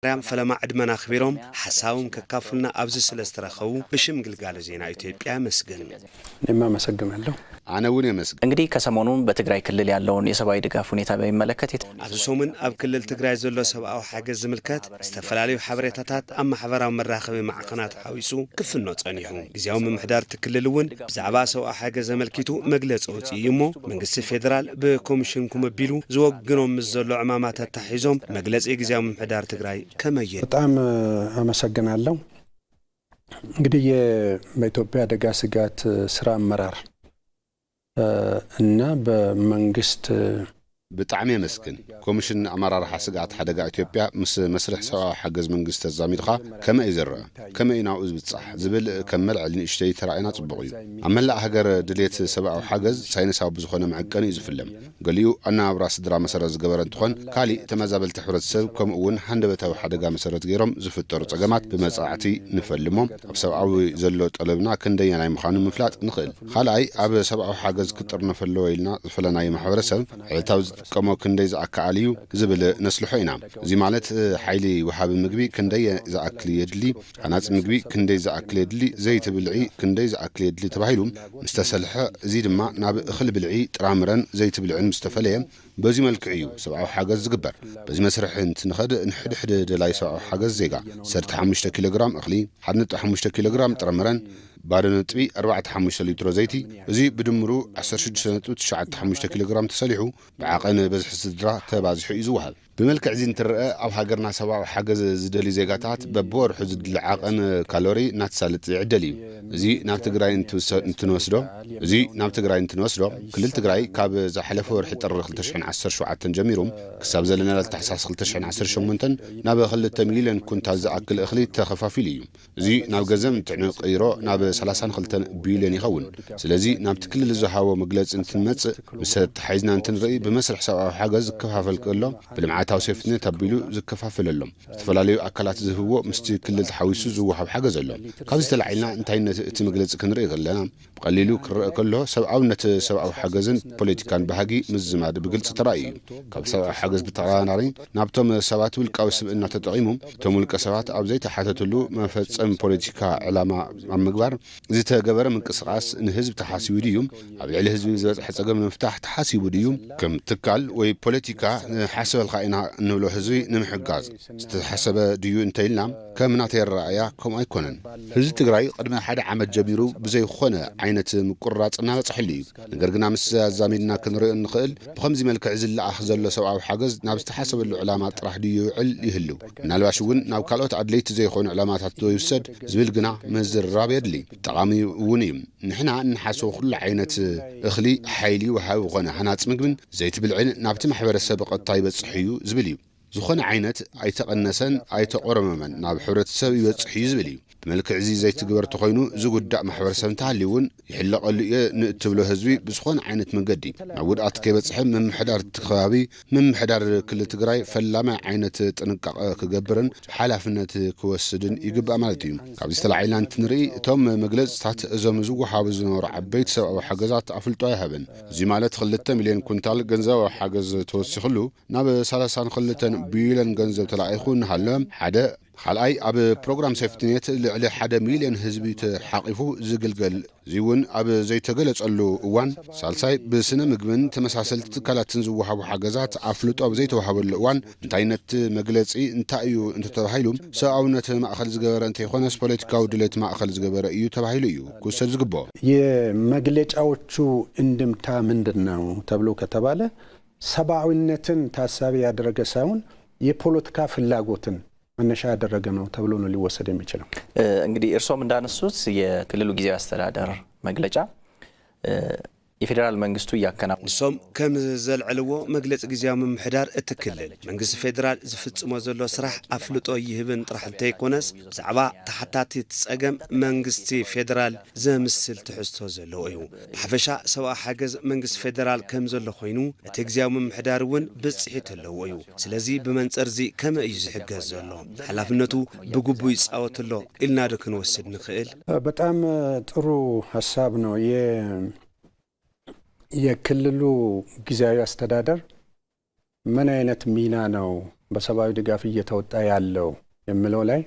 ማርያም ፈለማ ዕድመና ኣኽቢሮም ሓሳቦም ከካፍሉና ኣብዚ ስለ ዝተረኸቡ ብሽም ግልጋሎት ዜና ኢትዮጵያ የመስግን። እኔም አመሰግናለሁ። ኣነ እውን የመስግን። እንግዲህ ከሰሞኑን በትግራይ ክልል ያለውን የሰብአዊ ድጋፍ ሁኔታ በሚመለከት የተ- ኣብዚ ሰሙን ኣብ ክልል ትግራይ ዘሎ ሰብኣዊ ሓገዝ ዝምልከት ዝተፈላለዩ ሓበሬታታት ኣብ ማሕበራዊ መራኸቢ ማዕኸናት ሓዊሱ ክፍኖ ጸኒሑ። ግዜያዊ ምምሕዳር እቲ ክልል እውን ብዛዕባ ሰብኣዊ ሓገዝ ዘመልኪቱ መግለፂ ኣውፅኡ እዩ እሞ መንግስቲ ፌዴራል ብኮሚሽን ኩመቢሉ ዝወግኖም ምስ ዘሎ ዕማማት ኣተሓሒዞም መግለፂ ግዜያዊ ምምሕዳር ትግራይ ከመየ በጣም አመሰግናለሁ። እንግዲህ በኢትዮጵያ አደጋ ስጋት ስራ አመራር እና በመንግስት ብጣዕሚ የመስግን። ኮሚሽን ኣመራርሓ ስግኣት ሓደጋ ኢትዮጵያ ምስ መስርሕ ሰብኣዊ ሓገዝ መንግስቲ ተዛሚድኻ ከመይ እዩ ዝረአ፣ ከመይ እዩ ናብኡ ዝብጻሕ ዝብል ከም መልዕሊ ንእሽተይ ተራእየና ጽቡቕ እዩ። ኣብ መላእ ሃገር ድሌት ሰብኣዊ ሓገዝ ሳይንሳዊ ብዝኾነ መዐቀኒ እዩ ዝፍለም። ገሊኡ ኣነባብራ ስድራ መሰረት ዝገበረ እንትኾን፣ ካሊእ ተመዛበልቲ ሕብረተሰብ ከምኡ እውን ሃንደበታዊ ሓደጋ መሰረት ገይሮም ዝፍጠሩ ጸገማት ብመጻዕቲ ንፈልሞ ኣብ ሰብኣዊ ዘሎ ጠለብና ክንደየናይ ምዃኑ ምፍላጥ ንኽእል። ካልኣይ ኣብ ሰብኣዊ ሓገዝ ክጥርነፍ ኣለዎ ኢልና ዝፈለናዮ ማሕበረሰብ ዕለታዊ ዝጥቀሞ ክንደይ ዝኣክኣል እዩ ዝብል ነስልሖ ኢና። እዚ ማለት ሓይሊ ወሃቢ ምግቢ ክንደይ ዝኣክል የድሊ፣ ሃናፂ ምግቢ ክንደይ ዝኣክል የድሊ፣ ዘይቲ ብልዒ ክንደይ ዝኣክል የድሊ ተባሂሉ ምስ ተሰልሐ፣ እዚ ድማ ናብ እኽሊ ብልዒ፣ ጥራምረን ዘይቲ ብልዕን ምስ ተፈለየ በዚ መልክዕ እዩ ሰብኣዊ ሓገዝ ዝግበር። በዚ መስርሕ እንትንኸድ ንሕድሕድ ደላይ ሰብኣዊ ሓገዝ ዜጋ ዓሰርተ ሓሙሽተ ኪሎ ግራም እኽሊ፣ ሓደ ነጥቢ ሓሙሽተ ኪሎ ግራም ጥረምረን ባዶ ነጥቢ ኣርባዕተ ሓሙሽተ ሊትሮ ዘይቲ፣ እዚ ብድምሩ ዓሰርተ ሽዱሽተ ነጥቢ ትሽዓተ ሓሙሽተ ኪሎ ግራም ተሰሊሑ ብዓቐን በዝሒ ስድራ ተባዚሑ እዩ ዝወሃብ። ብመልክዕ እዚ እንትረአ ኣብ ሃገርና ሰብኣዊ ሓገዝ ዝደልዩ ዜጋታት በብወርሑ ዝድለ ዓቐን ካሎሪ እናተሳለጠ ይዕደል እዩ። እዚ ናብ ትግራይ እንትንወስዶ እዚ ናብ ትግራይ እንትንወስዶ ክልል ትግራይ ካብ ዝሓለፈ ወርሒ ጥሪ ክልተ ሽሕን ዓሰርተ ሸውዓተን ጀሚሩ ክሳብ ዘለናሉ ታሕሳስ ክልተ ሽሕን ዓሰርተ ሸሞንተን ናብ ክልተ ሚልዮን ኩንታል ዝኣክል እኽሊ ተኸፋፊሉ እዩ። እዚ ናብ ገንዘብ እንትንቅይሮ ናብ ሰላሳን ክልተን ቢልዮን ይኸውን። ስለዚ ናብቲ ክልል ዝሃቦ መግለፂ እንትንመፅእ ምስ ተታሒዝና እንትንርኢ ብመስርሕ ሰብኣዊ ሓገዝ ዝከፋፈል ከሎ ብልምዓታዊ ሴፍትኔት ኣቢሉ ዝከፋፈል ኣሎ። ዝተፈላለዩ ኣካላት ዝህብዎ ምስቲ ክልል ተሓዊሱ ዝወሃብ ሓገዝ ኣሎ። ካብዚ ተላዒልና እንታይነት እቲ መግለፂ ክንርኢ ከለና ብቐሊሉ ክረአ ከሎ ሰብኣውነት ሰብኣዊ ሓገዝን ፖለቲካን ባህጊ ምዝማድ ብግልፂ ተራእዩ እዩ። ካብ ሰብኣዊ ሓገዝ ብተቐራራቢ ናብቶም ሰባት ውልቃዊ ስብእና ተጠቒሙ እቶም ውልቀ ሰባት ኣብ ዘይተሓተትሉ መፈፀሚ ፖለቲካ ዕላማ ኣብ ምግባር ዝተገበረ ምንቅስቓስ ንህዝቢ ተሓሲቡ ድዩ? ኣብ ልዕሊ ህዝቢ ዝበፅሐ ፀገም ንምፍታሕ ተሓሲቡ ድዩ? ከም ትካል ወይ ፖለቲካ ንሓስበልካ ኢና እንብሎ ህዝቢ ንምሕጋዝ ዝተሓሰበ ድዩ እንተኢልና ከም ናተይ ኣረኣእያ ከምኡ ኣይኮነን። ህዝቢ ትግራይ ቅድሚ ሓደ ዓመት ጀሚሩ ብዘይኾነ ዓይነት ምቁርራፅ እናበፅሐሉ እዩ። ነገር ግና ምስ ኣዛሚድና ክንሪኦ እንኽእል ብኸምዚ መልክዕ ዝለኣኽ ዘሎ ሰብኣዊ ሓገዝ ናብ ዝተሓሰበሉ ዕላማ ጥራሕ ድዩ ይውዕል ይህልው? ምናልባሽ እውን ናብ ካልኦት ኣድለይቲ ዘይኾኑ ዕላማታት ዶ ይውሰድ ዝብል ግና ምዝርራብ የድሊ። ጠቓሚ እውን እዩ። ንሕና እንሓስቦ ኩሉ ዓይነት እኽሊ ሓይሊ ወሃቢ ኾነ ሃናፂ ምግብን ዘይቲ ብልዕን ናብቲ ማሕበረሰብ ብቐጥታ ይበፅሕ እዩ ዝብል እዩ። ዝኾነ ዓይነት ኣይተቐነሰን ኣይተቖረመመን ናብ ሕብረተሰብ ይበፅሕ እዩ ዝብል እዩ። ብመልክዕ እዚ ዘይትግበር ተኾይኑ ዝጉዳእ ማሕበረሰብ እንተሃልዩ እውን ይሕለቐሉ እየ ንእትብሎ ህዝቢ ብዝኾነ ዓይነት መንገዲ ናብ ጉድኣት ከይበፅሐ ምምሕዳር እቲ ከባቢ ምምሕዳር ክልል ትግራይ ፈላማይ ዓይነት ጥንቃቐ ክገብርን ሓላፍነት ክወስድን ይግባእ ማለት እዩ። ካብዚ ተላዒልና እንትንርኢ እቶም መግለፅታት እዞም ዝወሃቡ ዝነበሩ ዓበይቲ ሰብኣዊ ሓገዛት ኣፍልጦ ኣይሃብን። እዚ ማለት ክልተ ሚልዮን ኩንታል ገንዘባዊ ሓገዝ ተወሲኽሉ ናብ ሰላሳን ክልተን ቢልዮን ገንዘብ ተላኢኹ እናሃለ ሓደ ካልኣይ ኣብ ፕሮግራም ሴፍትኔት ልዕሊ ሓደ ሚልዮን ህዝቢ ተሓቒፉ ዝግልገል እዚ እውን ኣብ ዘይተገለጸሉ እዋን ሳልሳይ ብስነ ምግብን ተመሳሰልቲ ትካላትን ዝወሃቡ ሓገዛት ኣፍልጦ ኣብ ዘይተዋሃበሉ እዋን እንታይነት መግለጺ እንታይ እዩ እንተተባሂሉ ሰብኣውነት ማእኸል ዝገበረ እንተይኮነስ ፖለቲካዊ ድሌት ማእኸል ዝገበረ እዩ ተባሂሉ እዩ ክውሰድ ዝግብኦ። የመግለጫዎቹ እንድምታ ምንድን ነው ተብሎ ከተባለ ሰብአዊነትን ታሳቢ ያደረገ ሳይሆን የፖለቲካ ፍላጎትን መነሻ ያደረገ ነው ተብሎ ነው ሊወሰድ የሚችለው። እንግዲህ እርሶም እንዳነሱት የክልሉ ጊዜያዊ አስተዳደር መግለጫ የፌዴራል መንግስቱ እያከናወነ ንሶም ከም ዘልዐልዎ መግለፂ ግዜያዊ ምምሕዳር እቲ ክልል መንግስቲ ፌዴራል ዝፍፅሞ ዘሎ ስራሕ ኣፍልጦ ይህብን ጥራሕ እንተይኮነስ ብዛዕባ ተሓታቲት ፀገም መንግስቲ ፌዴራል ዘምስል ትሕዝቶ ዘለዎ እዩ። ብሓፈሻ ሰብኣዊ ሓገዝ መንግስቲ ፌዴራል ከም ዘሎ ኮይኑ እቲ ግዜያዊ ምምሕዳር እውን ብፅሒት ኣለዎ እዩ። ስለዚ ብመንፅር እዚ ከመይ እዩ ዝሕገዝ ዘሎ? ሓላፍነቱ ብግቡእ ይፃወት ኣሎ ኢልና ዶ ክንወስድ ንኽእል? በጣም ጥሩ ሀሳብ ነው። የክልሉ ጊዜያዊ አስተዳደር ምን አይነት ሚና ነው በሰብአዊ ድጋፍ እየተወጣ ያለው የሚለው ላይ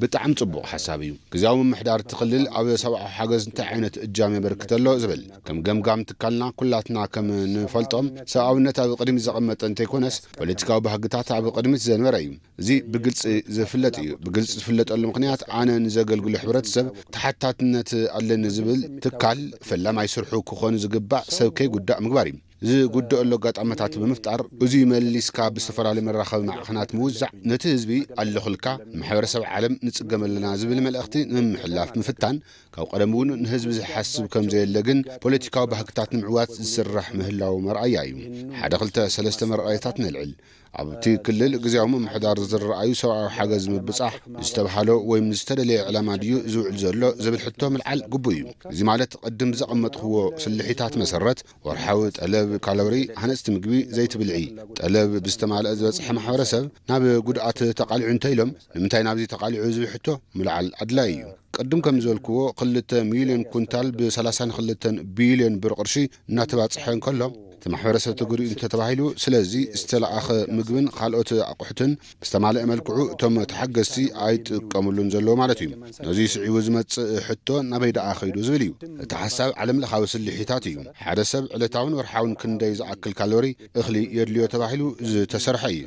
ብጣዕሚ ጽቡቕ ሓሳብ እዩ። ግዝያዊ ምምሕዳር እቲ ክልል ኣብ ሰብኣዊ ሓገዝ እንታይ ዓይነት እጃም የበርክት ኣሎ ዝብል ከም ገምጋም ትካልና ኩላትና ከም ንፈልጦም ሰብኣውነት ኣብ ቅድሚት ዘቐመጠ እንተይኮነስ ፖለቲካዊ ባህግታት ኣብ ቅድሚት ዘንበረ እዩ። እዚ ብግልፂ ዝፍለጥ እዩ። ብግልፂ ዝፍለጠሉ ምክንያት ኣነ ንዘገልግሎ ሕብረተሰብ ተሓታትነት ኣለኒ ዝብል ትካል ፈላማይ ስርሑ ክኾን ዝግባእ ሰብ ከይጉዳእ ምግባር እዩ። ዝጉደኣሉ ኣጋጣሚታት ብምፍጣር እዙይ መሊስካ ብዝተፈላለዩ መራኸቢ ማዕኸናት ምውዛዕ ነቲ ህዝቢ ኣለኹልካ ማሕበረሰብ ዓለም ንፅገም ኣለና ዝብል መልእኽቲ ንምምሕላፍ ምፍታን ካብ ቀደም እውን ንህዝቢ ዝሓስብ ከም ዘየለ ግን ፖለቲካዊ ባህግታት ንምዕዋት ዝስራሕ ምህላው መርኣያ እዩ። ሓደ ክልተ ሰለስተ መርኣይታት ነልዕል። ኣብቲ ክልል ግዜያዊ ምምሕዳር ዝረኣዩ ሰብኣዊ ሓገዝ ምብጻሕ ዝተብሃሎ ወይም ዝተደለየ ዕላማ ድዩ ዝውዕል ዘሎ ዝብል ሕቶ ምልዓል ግቡእ እዩ። እዚ ማለት ቅድም ብዘቐመጥክዎ ስልሒታት መሰረት ወርሓዊ ጠለብ ካሎሪ፣ ሃነፅቲ ምግቢ፣ ዘይቲ ብልዒ፣ ጠለብ ብዝተማልአ ዝበፅሐ ማሕበረሰብ ናብ ጉድኣት ተቓሊዑ እንተኢሎም ንምንታይ ናብዚ ተቓሊዑ ዝብል ሕቶ ምልዓል ኣድላይ እዩ። ቅድም ከም ዝበልክዎ ክልተ ሚልዮን ኩንታል ብ ሰላሳን ክልተን ቢልዮን ብር ቅርሺ እናተባፅሐ እንከሎ እቲ ማሕበረሰብ ተጎዲኡ እንተተባሂሉ ስለዚ ዝተለኣኸ ምግብን ካልኦት ኣቑሑትን ብዝተማልአ መልክዑ እቶም ተሓገዝቲ ኣይጥቀምሉን ዘለዉ ማለት እዩ። ነዚ ስዒቡ ዝመፅእ ሕቶ ናበይ ደኣ ከይዱ ዝብል እዩ። እቲ ሓሳብ ዓለም ለኻዊ ስልሒታት እዩ። ሓደ ሰብ ዕለታውን ወርሓውን ክንደይ ዝኣክል ካሎሪ እኽሊ የድልዮ ተባሂሉ ዝተሰርሐ እዩ።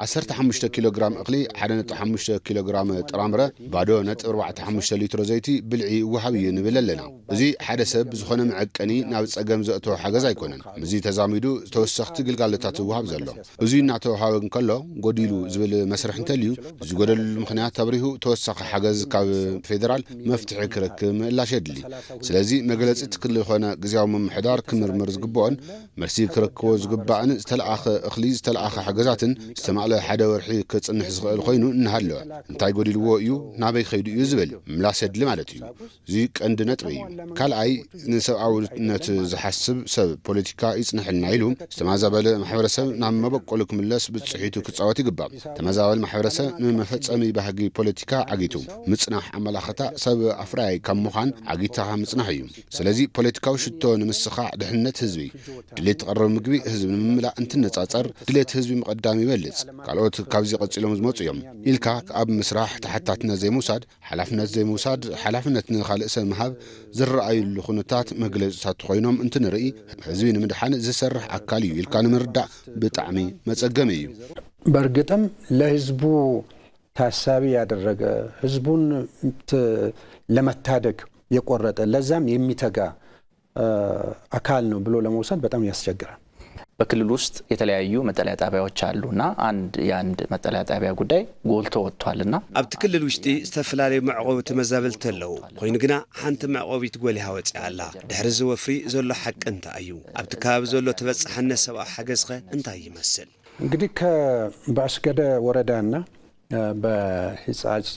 ዓሰርተ ሓሙሽተ ኪሎ ግራም እኽሊ፣ ሓደ ነጥቢ ሓሙሽተ ኪሎ ግራም ጥራምረ፣ ባዶ ነጥቢ ኣርባዕተ ሓሙሽተ ሊትሮ ዘይቲ ብልዒ ይወሃብ እዩ ንብል ኣለና። እዚ ሓደ ሰብ ብዝኾነ መዐቀኒ ናብ ጸገም ዘእቶ ሓገዝ ኣይኮነን። ምስዚ ተዛሚዱ ተወሰኽቲ ግልጋሎታት ዝወሃብ ዘሎ። እዙይ እናተወሃበ እንከሎ ጎዲሉ ዝብል መስርሕ እንተልዩ ዝጎደሉ ምኽንያት ተብሪሁ ተወሳኺ ሓገዝ ካብ ፌደራል መፍትሒ ክረክብ ምእላሽ የድሊ። ስለዚ መግለጺ ትክል ዝኾነ ግዜያዊ ምምሕዳር ክምርምር ዝግብኦን መልሲ ክረክቦ ዝግባእን ዝተለኣኸ እኽሊ ዝተለኣኸ ሓገዛትን ዝተማእለ ሓደ ወርሒ ክጽንሕ ዝኽእል ኮይኑ እናሃለወ እንታይ ጎዲልዎ እዩ ናበይ ከይዱ እዩ ዝብል ምላስ የድሊ ማለት እዩ። እዚ ቀንዲ ነጥቢ እዩ። ካልኣይ ንሰብኣውነት ዝሓስብ ሰብ ፖለቲካ ይጽንሕልና ኢሉ ዝተማዛበለ ማሕበረሰብ ናብ መበቆሉ ክምለስ ብፅሒቱ ክፃወት ይግባእ። ተመዛበል ማሕበረሰብ ንመፈፀሚ ባህጊ ፖለቲካ ዓጊቱ ምፅናሕ ኣመላኸታ ሰብ ኣፍራያይ ካብ ምዃን ዓጊታ ምፅናሕ እዩ። ስለዚ ፖለቲካዊ ሽቶ ንምስኻዕ ድሕነት ህዝቢ ድሌት ትቐረብ ምግቢ ህዝቢ ንምምላእ እንትነፃፀር ድሌት ህዝቢ ምቐዳም ይበልፅ። ካልኦት ካብዚ ቀፂሎም ዝመፁ እዮም ኢልካ ኣብ ምስራሕ ተሓታትነት ዘይምውሳድ ሓላፍነት ዘይምውሳድ ሓላፍነት ንኻልእ ሰብ ምሃብ ዝረኣዩሉ ኩነታት መግለፂታት ኮይኖም እንትንርኢ ህዝቢ ንምድሓን ዝሰርሕ ኣካል እዩ ኢልካ ንምርዳእ ብጣዕሚ መፀገሚ እዩ። በእርግጥም ለህዝቡ ታሳቢ ያደረገ ህዝቡን ለመታደግ የቆረጠ ለዛም የሚተጋ አካል ነው ብሎ ለመውሰድ በጣም ያስቸግራል። በክልል ውስጥ የተለያዩ መጠለያ ጣቢያዎች አሉና አንድ የአንድ መጠለያ ጣቢያ ጉዳይ ጎልቶ ወጥቷልና ኣብቲ ክልል ውሽጢ ዝተፈላለዩ መዕቆቢ ተመዛበልቲ ኣለዉ። ኮይኑ ግና ሓንቲ መዕቆቢት ጎሊሃ ወፂኣ ኣላ። ድሕሪ እዚ ወፍሪ ዘሎ ሓቂ እንታይ እዩ? ኣብቲ ከባቢ ዘሎ ተበፃሕነት ሰብኣዊ ሓገዝኸ እንታይ ይመስል? እንግዲህ ከበአስገደ ወረዳና በሂፃፅ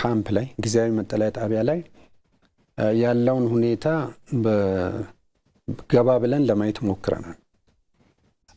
ካምፕ ላይ ጊዜያዊ መጠለያ ጣቢያ ላይ ያለውን ሁኔታ ገባ ብለን ለማየት ሞክረናል።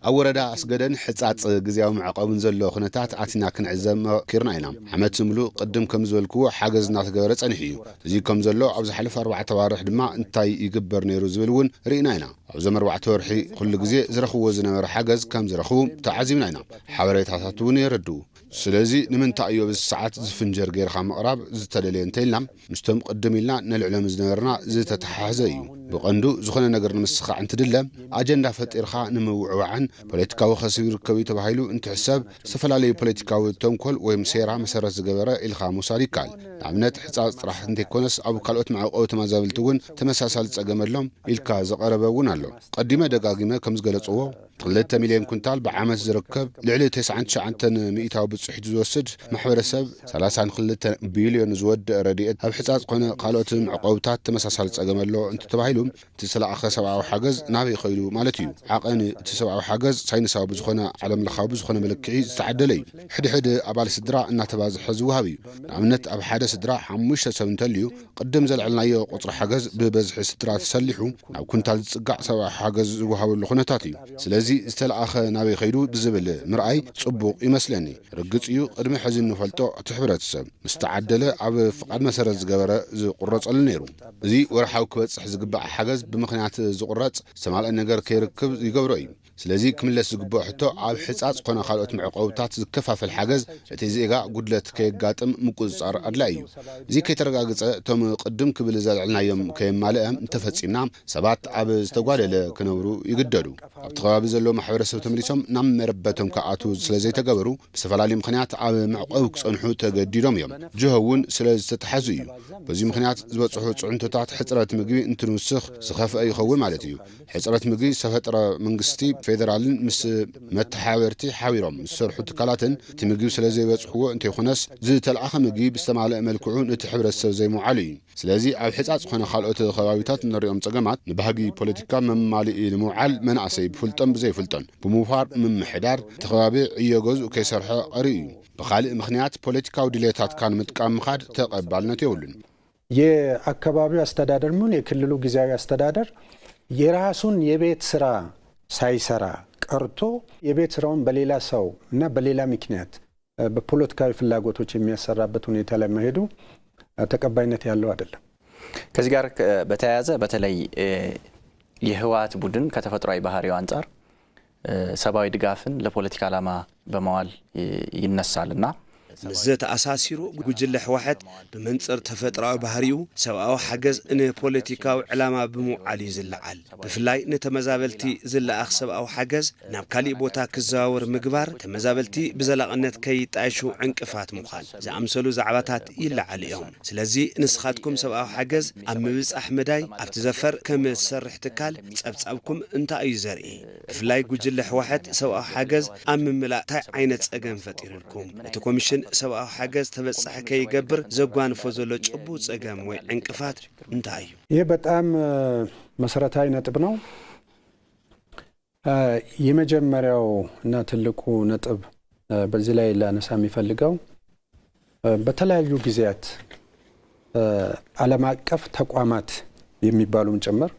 ኣብ ወረዳ ኣስገደን ሕጻጽ ግዜያዊ መዕቆብን ዘሎ ኩነታት ኣቲና ክንዕዘብ መኪርና ኢና። ዓመት ምሉእ ቅድም ከም ዝበልክዎ ሓገዝ እናተገበረ ጸኒሑ እዩ። እዚ ከም ዘሎ ኣብ ዝሓለፈ ኣርባዕተ ኣዋርሕ ድማ እንታይ ይግበር ነይሩ ዝብል እውን ርኢና ኢና። ኣብዞም ኣርባዕተ ወርሒ ኩሉ ግዜ ዝረኽብዎ ዝነበረ ሓገዝ ከም ዝረኽቡ ተዓዚብና ኢና። ሓበሬታታት እውን የረድኡ። ስለዚ ንምንታይ እዩ ኣብዚ ሰዓት ዝፍንጀር ጌርካ ምቕራብ ዝተደለየ እንተኢልና ምስቶም ቅድም ኢልና ነልዕሎም ዝነበርና ዝተተሓሓዘ እዩ። ብቐንዱ ዝኾነ ነገር ንምስኻዕ እንትድለ ኣጀንዳ ፈጢርካ ንምውዕዋዕን ፖለቲካዊ ከስብ ይርከብ እዩ ተባሂሉ እንትሕሰብ ዝተፈላለዩ ፖለቲካዊ ተንኮል ወይም ሴራ መሰረት ዝገበረ ኢልካ ምውሳድ ይከኣል። ንኣብነት ሕፃፅ ጥራሕ እንተይኮነስ ኣብ ካልኦት መዕቆቢ ተመዛበልቲ እውን ተመሳሳሊ ፀገም ኣሎም ኢልካ ዝቐረበ እውን ኣሎ። ቀዲመ ደጋጊመ ከም ዝገለፅዎ ክልተ ሚልዮን ኩንታል ብዓመት ዝርከብ ልዕሊ ተስዓን ትሽዓተን ሚእታዊ ብፅሒቱ ዝወስድ ማሕበረሰብ ሰላሳን ክልተ ቢልዮን ዝወድእ ረድኤት ኣብ ሕፃፅ ኮነ ካልኦት መዕቆብታት ተመሳሳሊ ፀገም ኣሎ እንተተባሂሉ እቲ ዝተለኣኸ ሰብኣዊ ሓገዝ ናበይ ከይዱ ማለት እዩ። ዓቐን እቲ ሰብኣዊ ሓገዝ ሳይንሳዊ ብዝኾነ ዓለም ለኻዊ ብዝኾነ መለክዒ ዝተዓደለ እዩ። ሕድሕድ ኣባል ስድራ እናተባዝሐ ዝወሃብ እዩ። ንኣብነት ኣብ ሓደ ስድራ ሓሙሽተ ሰብ እንተልዩ ቅድም ዘልዐልናዮ ቁፅሪ ሓገዝ ብበዝሒ ስድራ ተሰሊሑ ናብ ኩንታል ዝፅጋዕ ሰብኣዊ ሓገዝ ዝወሃበሉ ኩነታት እዩ። ስለዚ ዝተለኣኸ ናበይ ከይዱ ብዝብል ምርኣይ ፅቡቕ ይመስለኒ። ርግፅ እዩ ቅድሚ ሕዚ እንፈልጦ እቲ ሕብረተሰብ ምስ ተዓደለ ኣብ ፍቓድ መሰረት ዝገበረ ዝቁረፀሉ ነይሩ። እዚ ወርሓዊ ክበፅሕ ዝግባእ ሓገዝ ብምኽንያት ዝቁረፅ ዝተማልአ ነገር ከይርክብ ይገብሮ እዩ። ስለዚ ክምለስ ዝግብኦ ሕቶ፣ ኣብ ሕጻጽ ኮነ ካልኦት መዕቆብታት ዝከፋፈል ሓገዝ እቲ ዜጋ ጉድለት ከየጋጥም ምቁጽጻር ኣድላዪ እዩ። እዚ ከይተረጋግጸ፣ እቶም ቅድም ክብል ዘልዕልናዮም ከየማልአ እንተፈጺምና፣ ሰባት ኣብ ዝተጓደለ ክነብሩ ይግደዱ። ኣብቲ ከባቢ ዘለዉ ማሕበረሰብ ተመሊሶም ናብ መረበቶም ክኣትዉ ስለ ዘይተገበሩ፣ ብዝተፈላለዩ ምኽንያት ኣብ መዕቆቢ ክጸንሑ ተገዲዶም እዮም። ጅሆ እውን ስለ ዝተተሓዙ እዩ። በዚ ምኽንያት ዝበጽሑ ጽዕንቶታት ሕጽረት ምግቢ እንትንውስኽ ዝኸፍአ ይኸውን ማለት እዩ። ሕጽረት ምግቢ ዝተፈጥረ መንግስቲ ፌደራልን ምስ መተሓባበርቲ ሓቢሮም ዝሰርሑ ትካላትን እቲ ምግቢ ስለ ዘይበጽሕዎ እንተይኮነስ ዝተለኣኸ ምግቢ ብዝተማልአ መልክዑ ነቲ ሕብረተሰብ ዘይምውዓሉ እዩ። ስለዚ ኣብ ሕጻጽ ኾነ ካልኦት ከባቢታት እንሪኦም ጸገማት ንባህጊ ፖለቲካ መማልኢ ንምውዓል መናእሰይ ብፍልጦን ብዘይፍልጦን ብምውፋር ምምሕዳር እቲ ከባቢ ዕዮ ገዝኡ ከይሰርሐ ቀሪኡ እዩ። ብኻልእ ምኽንያት ፖለቲካዊ ድሌታትካ ንምጥቃም ምኻድ ተቐባልነት የብሉን። የአካባቢው አስተዳደር ምን የክልሉ ጊዜያዊ አስተዳደር የራሱን የቤት ስራ ሳይሰራ ቀርቶ የቤት ስራውን በሌላ ሰው እና በሌላ ምክንያት በፖለቲካዊ ፍላጎቶች የሚያሰራበት ሁኔታ ላይ መሄዱ ተቀባይነት ያለው አይደለም። ከዚህ ጋር በተያያዘ በተለይ የህወሓት ቡድን ከተፈጥሯዊ ባህሪው አንጻር ሰብአዊ ድጋፍን ለፖለቲካ ዓላማ በመዋል ይነሳል እና ምስ ተኣሳሲሩ ጉጅለ ህወሓት ብመንፅር ተፈጥሮኣዊ ባህሪኡ ሰብኣዊ ሓገዝ ንፖለቲካዊ ዕላማ ብምውዓል እዩ ዝለዓል። ብፍላይ ንተመዛበልቲ ዝለኣኽ ሰብኣዊ ሓገዝ ናብ ካሊእ ቦታ ክዘዋወር ምግባር፣ ተመዛበልቲ ብዘላቕነት ከይጣይሹ ዕንቅፋት ምዃን ዝኣምሰሉ ዛዕባታት ይለዓሉ እዮም። ስለዚ ንስኻትኩም ሰብኣዊ ሓገዝ ኣብ ምብጻሕ መዳይ ኣብቲ ዘፈር ከም ዝሰርሕ ትካል ጸብጻብኩም እንታይ እዩ ዘርኢ? ብፍላይ ጉጅለ ህወሓት ሰብኣዊ ሓገዝ ኣብ ምምላእ እንታይ ዓይነት ጸገም ፈጢሩልኩም? እቲ ኮሚሽን ሰብኣዊ ሓገዝ ተበጻሒ ከይገብር ዘጓንፎ ዘሎ ጭቡጥ ጸገም ወይ ዕንቅፋት እንታይ እዩ? ይህ በጣም መሰረታዊ ነጥብ ነው። የመጀመሪያው እና ትልቁ ነጥብ በዚህ ላይ ላነሳ የሚፈልገው በተለያዩ ጊዜያት ዓለም አቀፍ ተቋማት የሚባሉም ጭምር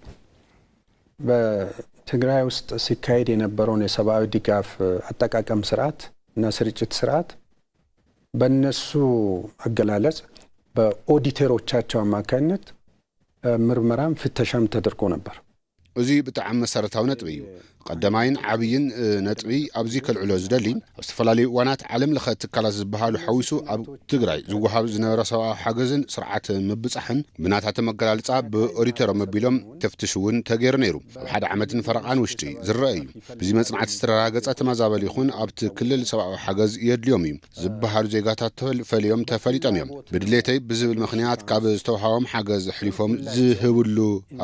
በትግራይ ውስጥ ሲካሄድ የነበረውን የሰብአዊ ድጋፍ አጠቃቀም ስርዓት እና ስርጭት ስርዓት በእነሱ አገላለጽ በኦዲተሮቻቸው አማካኝነት ምርመራም ፍተሻም ተደርጎ ነበር። እዚ ብጣዕሚ መሰረታዊ ነጥቢ እዩ። ቀዳማይን ዓብይን ነጥቢ ኣብዚ ከልዕሎ ዝደሊ፣ ኣብ ዝተፈላለዩ እዋናት ዓለም ለኸ ትካላት ዝበሃሉ ሓዊሱ ኣብ ትግራይ ዝወሃብ ዝነበረ ሰብኣዊ ሓገዝን ስርዓት ምብጻሕን ብናታቶም ኣገላልጻ ብኦዲተሮም ኣቢሎም ተፍትሽ እውን ተገይሩ ነይሩ። ኣብ ሓደ ዓመትን ፈረቓን ውሽጢ ዝረአ እዩ። ብዚ መጽናዕቲ ዝተረጋገጸ ተመዛበሊ ይኹን ኣብቲ ክልል ሰብኣዊ ሓገዝ የድልዮም እዩ ዝበሃሉ ዜጋታት ተፈል- ፈልዮም ተፈሊጦም እዮም። ብድሌተይ ብዝብል ምኽንያት ካብ ዝተውሃቦም ሓገዝ ኣሕሊፎም ዝህብሉ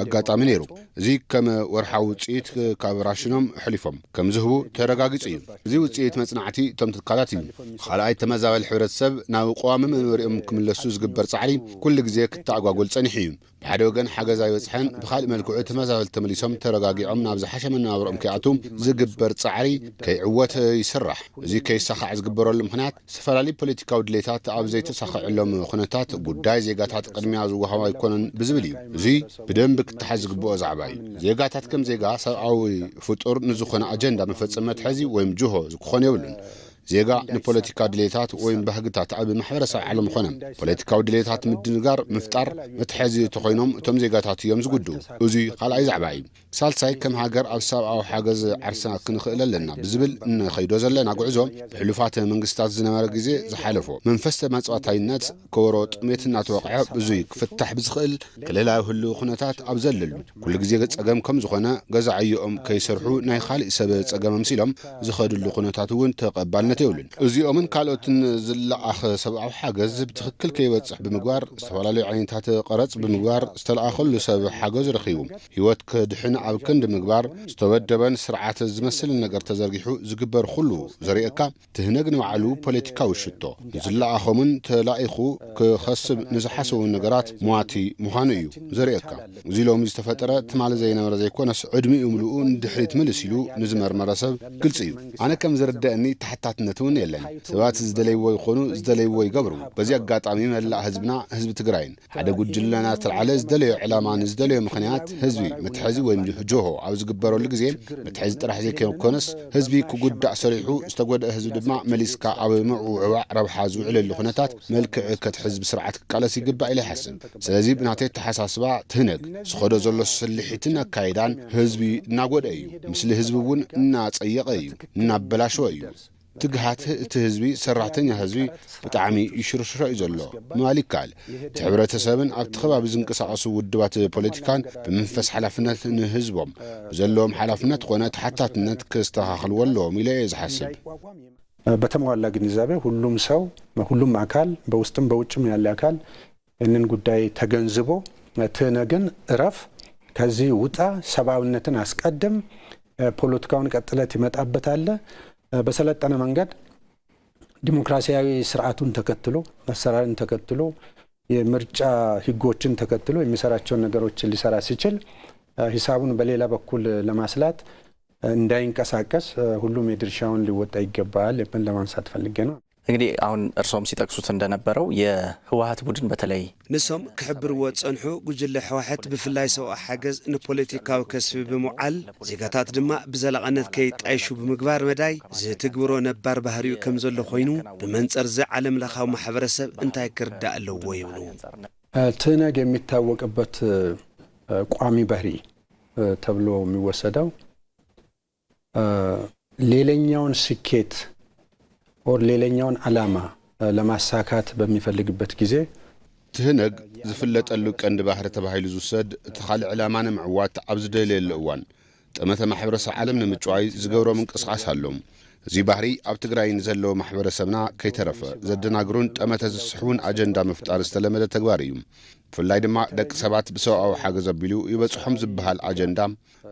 ኣጋጣሚ ነይሩ። እዚ ከም ወርሓዊ ውፅኢት ካብ ራሽኖም ኣሕሊፎም ከም ዝህቡ ተረጋጊፁ እዩ። እዚ ውፅኢት መፅናዕቲ እቶም ትካላት እዩ። ካልኣይ፣ ተመዛበሊ ሕብረተሰብ ናብ ቀዋሚ መንበሪኦም ክምለሱ ዝግበር ፃዕሪ ኩሉ ግዜ ክተኣጓጎል ፀኒሑ እዩ። ብሓደ ወገን ሓገዝ ኣይበፅሐን፣ ብኻልእ መልክዑ ተመዛበልቲ ተመሊሶም ተረጋጊዖም ናብ ዝሓሸ መነባብሮኦም ከይኣትዉ ዝግበር ፃዕሪ ከይዕወት ይስራሕ። እዚ ከይሳኻዕ ዝግበረሉ ምኽንያት ዝተፈላለዩ ፖለቲካዊ ድሌታት ኣብ ዘይተሳኽዐሎም ኩነታት ጉዳይ ዜጋታት ቅድሚያ ዝወሃቦ ኣይኮነን ብዝብል እዩ። እዚ ብደንቢ ክተሓዝ ዝግብኦ ዛዕባ እዩ። ዜጋታት ከም ዜጋ ሰብኣዊ ፍጡር ንዝኾነ ኣጀንዳ መፈጸሚ መትሐዚ ወይም ጅሆ ክኾን የብሉን። ዜጋ ንፖለቲካ ድሌታት ወይም ባህግታት ኣብ ማሕበረሰብ ዓለም ኾነ ፖለቲካዊ ድሌታት ምድንጋር ምፍጣር መትሐዚ ተኾይኖም እቶም ዜጋታት እዮም ዝጉድኡ። እዚ ካልኣይ ዛዕባ እዩ። ሳልሳይ ከም ሃገር ኣብ ሰብኣዊ ሓገዝ ዓርሳ ክንኽእል ኣለና ብዝብል እንኸይዶ ዘለና ጉዕዞ ብሕሉፋት መንግስታት ዝነበረ ግዜ ዝሓለፎ መንፈስ ተመጽዋታይነት ከበሮ ጥሜት እናተወቕዐ ብዙይ ክፍታሕ ብዝኽእል ክልላዊ ህልው ኩነታት ኣብ ዘለሉ ኩሉ ግዜ ጸገም ከም ዝኾነ ገዛ ዕዮኦም ከይሰርሑ ናይ ካልእ ሰብ ጸገም ኣምሲሎም ዝኸድሉ ኩነታት እውን ተቐባልነት የብሉን። እዚኦምን ካልኦትን ዝለኣኽ ሰብኣዊ ሓገዝ ብትኽክል ከይበጽሕ ብምግባር ዝተፈላለዩ ዓይነታት ቀረጽ ብምግባር ዝተለኣኸሉ ሰብ ሓገዝ ረኺቡ ህይወት ክድሕን ኣብ ክንዲ ምግባር ዝተወደበን ስርዓት ዝመስልን ነገር ተዘርጊሑ ዝግበር ኩሉ ዘርእየካ ትህነግ ንባዕሉ ፖለቲካዊ ሽቶ ንዝለኣኸሙን ተላኢኹ ክኸስብ ንዝሓሰቡን ነገራት ሟቲ ምዃኑ እዩ ዘርእየካ። እዚ ሎሚ ዝተፈጠረ ትማሊ ዘይነበረ ዘይኮነስ ዕድሚኡ ምሉኡ ንድሕሪት ምልስ ኢሉ ንዝመርመረ ሰብ ግልፂ እዩ። ኣነ ከም ዝርደአኒ ተሓታት ነት እውን የለን። ሰባት ዝደለይዎ ይኾኑ፣ ዝደለይዎ ይገብሩ። በዚ ኣጋጣሚ መላእ ህዝብና፣ ህዝቢ ትግራይን ሓደ ጉጅለ እናተልዓለ ዝደለዮ ዕላማ ንዝደለዮ ምኽንያት ህዝቢ መትሐዚ ወይም ጆሆ ኣብ ዝግበረሉ ግዜ መትሐዚ ጥራሕ ዘይኮነስ ህዝቢ ክጉዳእ ሰሪሑ ዝተጎድአ ህዝቢ ድማ መሊስካ ኣብ ምዕዋዕ ረብሓ ዝውዕለሉ ኩነታት መልክዕ ከትሕዝ ብስርዓት ክቃለስ ይግባእ ኢለ ይሓስብ። ስለዚ ብናተይ ኣተሓሳስባ ትህነግ ዝኸዶ ዘሎ ስልሒትን ኣካይዳን ህዝቢ እናጎድአ እዩ። ምስሊ ህዝቢ እውን እናጸየቐ እዩ፣ እናበላሸወ እዩ። ትግሃት እቲ ህዝቢ፣ ሰራሕተኛ ህዝቢ ብጣዕሚ ይሽርሽሮ እዩ ዘሎ ምባል ይከኣል። እቲ ሕብረተሰብን ኣብቲ ከባቢ ዝንቀሳቐሱ ውድባት ፖለቲካን ብመንፈስ ሓላፍነት ንህዝቦም ብዘለዎም ሓላፍነት ኮነ ተሓታትነት ክስተኻኸልዎ ኣለዎም ኢለ እየ ዝሓስብ። በተሟላ ግንዛቤ ሁሉም ሰው፣ ሁሉም አካል፣ በውስጥም በውጭም ያለ አካል ይህንን ጉዳይ ተገንዝቦ፣ ትህነግን እረፍ፣ ከዚህ ውጣ፣ ሰብአዊነትን አስቀድም፣ ፖለቲካውን ቀጥለ ትመጣበታለህ። በሰለጠነ መንገድ ዲሞክራሲያዊ ስርዓቱን ተከትሎ፣ አሰራርን ተከትሎ፣ የምርጫ ህጎችን ተከትሎ የሚሰራቸውን ነገሮች ሊሰራ ሲችል፣ ሂሳቡን በሌላ በኩል ለማስላት እንዳይንቀሳቀስ ሁሉም የድርሻውን ሊወጣ ይገባል የሚል ለማንሳት ፈልጌ ነው። እንግዲህ አሁን እርሶም ሲጠቅሱት እንደነበረው የህወሀት ቡድን በተለይ ንሶም ክሕብርዎ ዝጸንሑ ጉጅለ ህወሓት ብፍላይ ሰብኣዊ ሓገዝ ንፖለቲካዊ ከስቢ ብምውዓል ዜጋታት ድማ ብዘላቕነት ከይጣይሹ ብምግባር መዳይ ዝትግብሮ ነባር ባህሪኡ ከም ዘሎ ኮይኑ ብመንጸር እዚ ዓለም ለኻዊ ማሕበረሰብ እንታይ ክርዳእ ኣለዎ ይብሉ። ትህነግ የሚታወቅበት ቋሚ ባህሪ ተብሎ የሚወሰደው ሌላኛውን ስኬት or ሌላኛውን ዓላማ ለማሳካት በሚፈልግበት ጊዜ ትህነግ ዝፍለጠሉ ቀንዲ ባህሪ ተባሂሉ ዝውሰድ እቲ ካልእ ዕላማ ንምዕዋት ኣብ ዝደልየሉ እዋን ጠመተ ማሕበረሰብ ዓለም ንምጭዋይ ዝገብሮ ምንቅስቓስ ኣሎ። እዚ ባህሪ ኣብ ትግራይ ንዘለዎ ማሕበረሰብና ከይተረፈ ዘደናግሩን ጠመተ ዝስሕቡን ኣጀንዳ ምፍጣር ዝተለመደ ተግባር እዩ። ብፍላይ ድማ ደቂ ሰባት ብሰብኣዊ ሓገዝ ኣቢሉ ይበፅሖም ዝበሃል ኣጀንዳ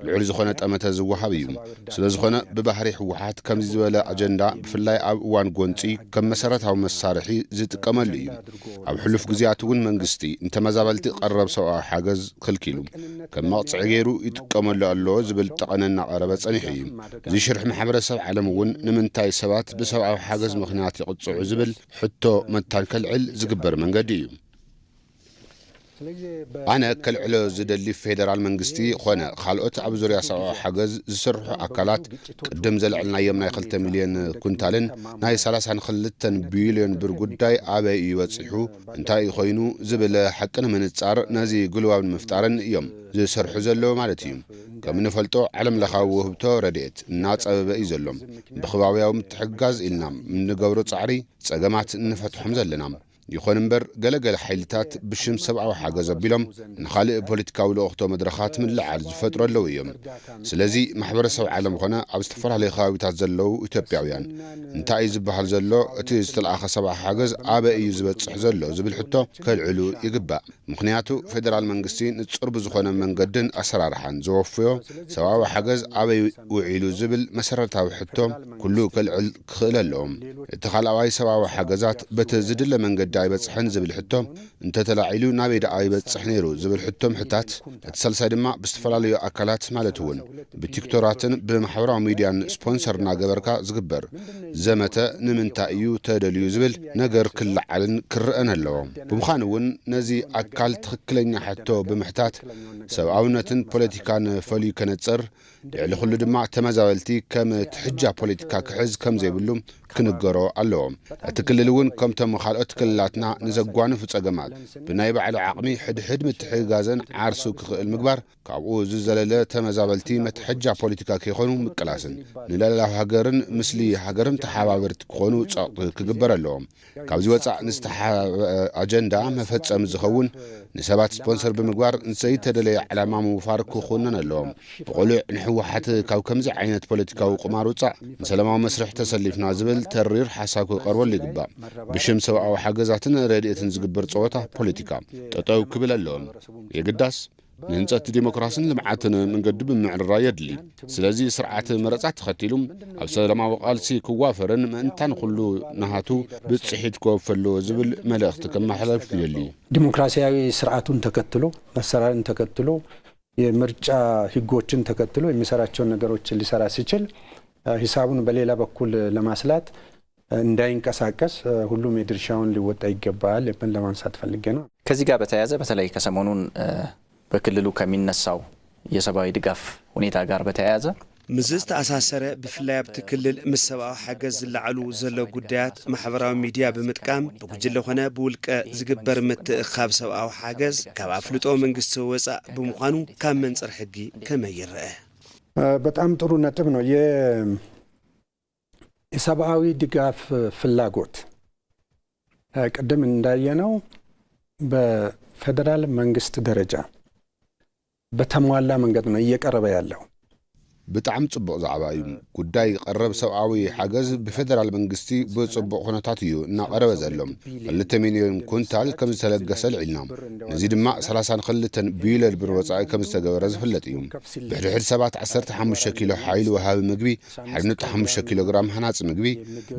ልዑል ዝኾነ ጠመተ ዝወሃብ እዩ። ስለዝኾነ ብባህሪ ህወሓት ከምዚ ዝበለ ኣጀንዳ ብፍላይ ኣብ እዋን ጎንፂ ከም መሰረታዊ መሳርሒ ዝጥቀመሉ እዩ። ኣብ ሕሉፍ ግዜያት እውን መንግስቲ ንተመዛበልቲ ቀረብ ሰብኣዊ ሓገዝ ከልኪሉ ከም መቕፅዒ ገይሩ ይጥቀመሉ ኣሎ ዝብል ጠቐነ እናቐረበ ፀኒሑ እዩ። እዚ ሽርሒ ማሕበረሰብ ዓለም እውን ንምንታይ ሰባት ብሰብኣዊ ሓገዝ ምኽንያት ይቕፅዑ ዝብል ሕቶ መታን ከልዕል ዝግበር መንገዲ እዩ። ኣነ ከልዕሎ ዝደሊ ፌደራል መንግስቲ ኾነ ካልኦት ኣብ ዙርያ ሰብኣዊ ሓገዝ ዝሰርሑ ኣካላት ቅድም ዘልዕልናዮም ናይ ክልተ ሚልዮን ኩንታልን ናይ ሰላሳን ክልተን ቢልዮን ብር ጉዳይ ኣበይ እዩ በፂሑ እንታይ እዩ ኮይኑ ዝብል ሓቂ ንምንፃር ነዚ ግልባብ ንምፍጣርን እዮም ዝሰርሑ ዘለዉ ማለት እዩ። ከም እንፈልጦ ዓለም ለኻዊ ውህብቶ ረድኤት እናፀበበ እዩ ዘሎ። ብኽባብያዊ ምትሕግጋዝ ኢልና እንገብሮ ፃዕሪ ፀገማት እንፈትሖም ዘለና። ይኾን እምበር ገለገለ ሓይልታት ብሽም ሰብኣዊ ሓገዝ ኣቢሎም ንኻልእ ፖለቲካዊ ልእኽቶ መድረኻት ምልዓል ዝፈጥሩ ኣለዉ እዮም። ስለዚ ማሕበረሰብ ዓለም ኾነ ኣብ ዝተፈላለዩ ከባቢታት ዘለዉ ኢትዮጵያውያን እንታይ እዩ ዝበሃል ዘሎ እቲ ዝተለኣኸ ሰብኣዊ ሓገዝ ኣበይ እዩ ዝበፅሕ ዘሎ ዝብል ሕቶ ከልዕሉ ይግባእ። ምኽንያቱ ፌደራል መንግስቲ ንፁር ብዝኾነ መንገድን ኣሰራርሓን ዘወፍዮ ሰብኣዊ ሓገዝ ኣበይ ውዒሉ ዝብል መሰረታዊ ሕቶ ኩሉ ከልዕል ክኽእል ኣለዎ። እቲ ካልኣዋይ ሰብኣዊ ሓገዛት በቲ ዝድለ መንገዲ ኣይበፅሐን ዝብል ሕቶ እንተተላዒሉ ናበይ ደኣ ይበፅሕ ነይሩ ዝብል ሕቶ ምሕታት፣ እቲ ሳልሳይ ድማ ብዝተፈላለዩ ኣካላት ማለት እውን ብቲክቶራትን ብማሕበራዊ ሚድያን ስፖንሰር እናገበርካ ዝግበር ዘመተ ንምንታይ እዩ ተደልዩ ዝብል ነገር ክለዓልን ክረኣን ኣለዎ። ብምዃኑ እውን ነዚ ኣካል ትኽክለኛ ሕቶ ብምሕታት ሰብኣውነትን ፖለቲካን ፈልዩ ከነፅር፣ ልዕሊ ኩሉ ድማ ተመዛበልቲ ከም ትሕጃ ፖለቲካ ክሕዝ ከም ዘይብሉ ክንገሮ ኣለዎ። እቲ ክልል እውን ከምቶም ካልኦት ክልላትና ንዘጓንፉ ፀገማት ብናይ ባዕሉ ዓቕሚ ሕድሕድ ምትሕግጋዝን ዓርሱ ክኽእል ምግባር፣ ካብኡ ዝዘለለ ተመዛበልቲ መትሐጃ ፖለቲካ ከይኾኑ ምቅላስን ንልዕላዊ ሃገርን ምስሊ ሃገርን ተሓባበርቲ ክኾኑ ፀቕጢ ክግበር ኣለዎም። ካብዚ ወፃእ ንዝተሓበ ኣጀንዳ መፈፀሚ ዝኸውን ንሰባት ስፖንሰር ብምግባር ንዘይተደለየ ዕላማ ምውፋር ክኹነን ኣለዎም። ብቕሉዕ ንህወሓት ካብ ከምዚ ዓይነት ፖለቲካዊ ቁማር ውፃእ ንሰላማዊ መስርሕ ተሰሊፍና ዝብል ተሪር ሓሳብ ክቐርበሉ ይግባእ። ብሽም ሰብኣዊ ሓገዛትን ረድኤትን ዝግበር ፀወታ ፖለቲካ ጠጠው ክብል ኣለዎም። የግዳስ ንህንፀት ዲሞክራስን ልምዓትን መንገዲ ብምዕርራይ የድሊ። ስለዚ ስርዓት መረፃ ተኸቲሉ ኣብ ሰላማዊ ቃልሲ ክዋፈርን ምእንታን ኩሉ ናሃቱ ብፅሒት ክወፈ ኣለዎ ዝብል መልእኽቲ ከመሓላልፍ ይደሊ። ዲሞክራሲያዊ ስርዓቱን ተከትሎ አሰራርን ተከትሎ የምርጫ ህጎችን ተከትሎ የሚሰራቸውን ነገሮች ሊሰራ ሲችል ሂሳቡን በሌላ በኩል ለማስላት እንዳይንቀሳቀስ ሁሉም የድርሻውን ሊወጣ ይገባል የሚል ለማንሳት ፈልጌ ነው። ከዚህ ጋር በተያያዘ በተለይ ከሰሞኑን በክልሉ ከሚነሳው የሰብአዊ ድጋፍ ሁኔታ ጋር በተያያዘ ምስ ዝተኣሳሰረ ብፍላይ ኣብቲ ክልል ምስ ሰብኣዊ ሓገዝ ዝለዓሉ ዘሎ ጉዳያት ማሕበራዊ ሚድያ ብምጥቃም ብጉጅለ ኮነ ብውልቀ ዝግበር ምትእኻብ ሰብኣዊ ሓገዝ ካብ ኣፍልጦ መንግስቲ ወፃእ ብምዃኑ ካብ መንፅር ሕጊ ከመይ ይረአ? በጣም ጥሩ ነጥብ ነው። የሰብአዊ ድጋፍ ፍላጎት ቅድም እንዳየነው በፌዴራል መንግስት ደረጃ በተሟላ መንገድ ነው እየቀረበ ያለው። ብጣዕሚ ጽቡቕ ዛዕባ እዩ። ጉዳይ ቀረብ ሰብኣዊ ሓገዝ ብፌደራል መንግስቲ ብጽቡቕ ኩነታት እዩ እናቐረበ ዘሎ። ክልተ ሚልዮን ኩንታል ከም ዝተለገሰ ኣልዒልና። ነዚ ድማ ሰላሳን ክልተን ቢልዮን ብር ወጻኢ ከም ዝተገበረ ዝፍለጥ እዩ። ብሕድሕድ ሰባት ዓሰርተ ሓሙሽተ ኪሎ ሓይሊ ወሃቢ ምግቢ፣ ሓደ ነጥቢ ሓሙሽተ ኪሎ ግራም ሃናጺ ምግቢ፣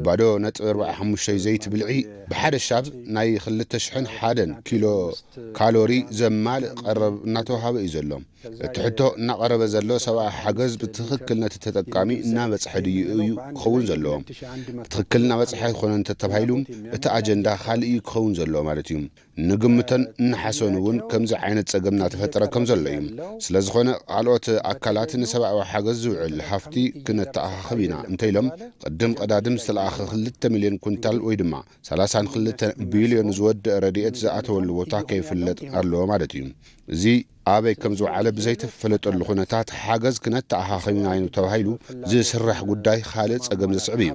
ባዶ ነጥቢ ኣርባዓ ሓሙሽተ ዘይቲ ብልዒ፣ ብሓደ ሻብ ናይ ክልተ ሽሕን ሓደን ኪሎ ካሎሪ ዘማልእ ቀረብ እናተዋሃበ እዩ ዘሎ። እቲ ሕቶ እናቐረበ ዘሎ ሰብኣዊ ሓገዝ ብትኽክል ነቲ ተጠቃሚ እናበጽሐ ድዩ እዩ ክኸውን ዘለዎ። ብትኽክል እናበጽሐ ኣይኮነን እንተተባሂሉ እቲ ኣጀንዳ ካልእ እዩ ክኸውን ዘለዎ ማለት እዩ። ንግምቶን እንሓሰን እውን ከምዚ ዓይነት ጸገም እናተፈጠረ ከም ዘሎ እዩ። ስለ ዝኾነ ካልኦት ኣካላት ንሰብኣዊ ሓገዝ ዝውዕል ሃፍቲ ክነተኣኻኽብ ኢና እንተኢሎም ቅድም ቀዳድም ዝተለኣኸ ክልተ ሚልዮን ኩንታል ወይ ድማ ሰላሳን ክልተ ቢልዮን ዝወድእ ረድኤት ዝኣተወሉ ቦታ ከይፍለጥ ኣለዎ ማለት እዩ። እዚ ኣበይ ከም ዝወዓለ ብዘይተፈለጠሉ ኩነታት ሓገዝ ክነተኣኻኽብ ኢና እዩ ተባሂሉ ዝስራሕ ጉዳይ ካልእ ጸገም ዘስዕብ እዩ።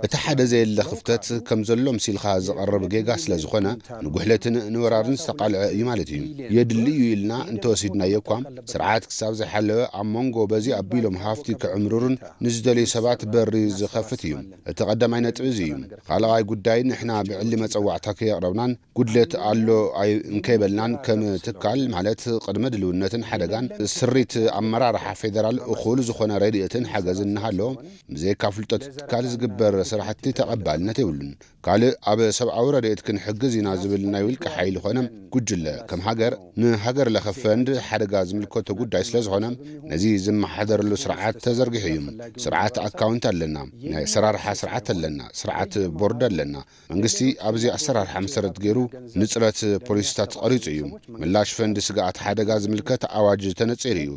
እቲ ሓደ ዘየለ ክፍተት ከም ዘሎ ምሲልካ ዝቐርብ ጌጋ ስለ ዝኾነ ንጉሕለትን ንወራርን ዝተቓልዐ እዩ ማለት እዩ። የድሊ እዩ ኢልና እንተወሲድናዮ እኳ ስርዓት ክሳብ ዘይሓለወ ኣብ መንጎ በዚ ኣቢሎም ሃፍቲ ክዕምርሩን ንዝደልዩ ሰባት በሪ ዝኸፍት እዩ። እቲ ቀዳማይ ነጥቢ እዚ እዩ። ካልኣይ ጉዳይ ንሕና ብዕሊ መጸዋዕታ ከየቕረብናን ጉድለት ኣሎ ኣይ- እንከይበልናን ከም ትካል ማለት ቅድመ ድልውነትን ሓደጋን ስሪት ኣመራርሓ ፌደራል እኹል ዝኾነ ረድኤትን ሓገዝን እናሃለዎ ብዘይካ ፍልጠት ትካል ዝግበር ስራሕቲ ተቐባልነት የብሉን። ካልእ ኣብ ሰብኣዊ ረድኤት ክንሕግዝ ኢና ዝብል ናይ ውልቀ ሓይሊ ኾነ ጉጅለ ከም ሃገር ንሃገር ለኸ ፈንድ ሓደጋ ዝምልከቶ ጉዳይ ስለ ዝኾነ ነዚ ዝመሓደረሉ ስርዓት ተዘርጊሑ እዩ። ስርዓት ኣካውንት ኣለና፣ ናይ ኣሰራርሓ ስርዓት ኣለና፣ ስርዓት ቦርድ ኣለና። መንግስቲ ኣብዚ ኣሰራርሓ መሰረት ገይሩ ንፅረት ፖሊሲታት ቀሪፁ እዩ። ምላሽ ፈንድ ስግኣት ሓደጋ ዝምልከት ኣዋጅ ተነፂሩ እዩ።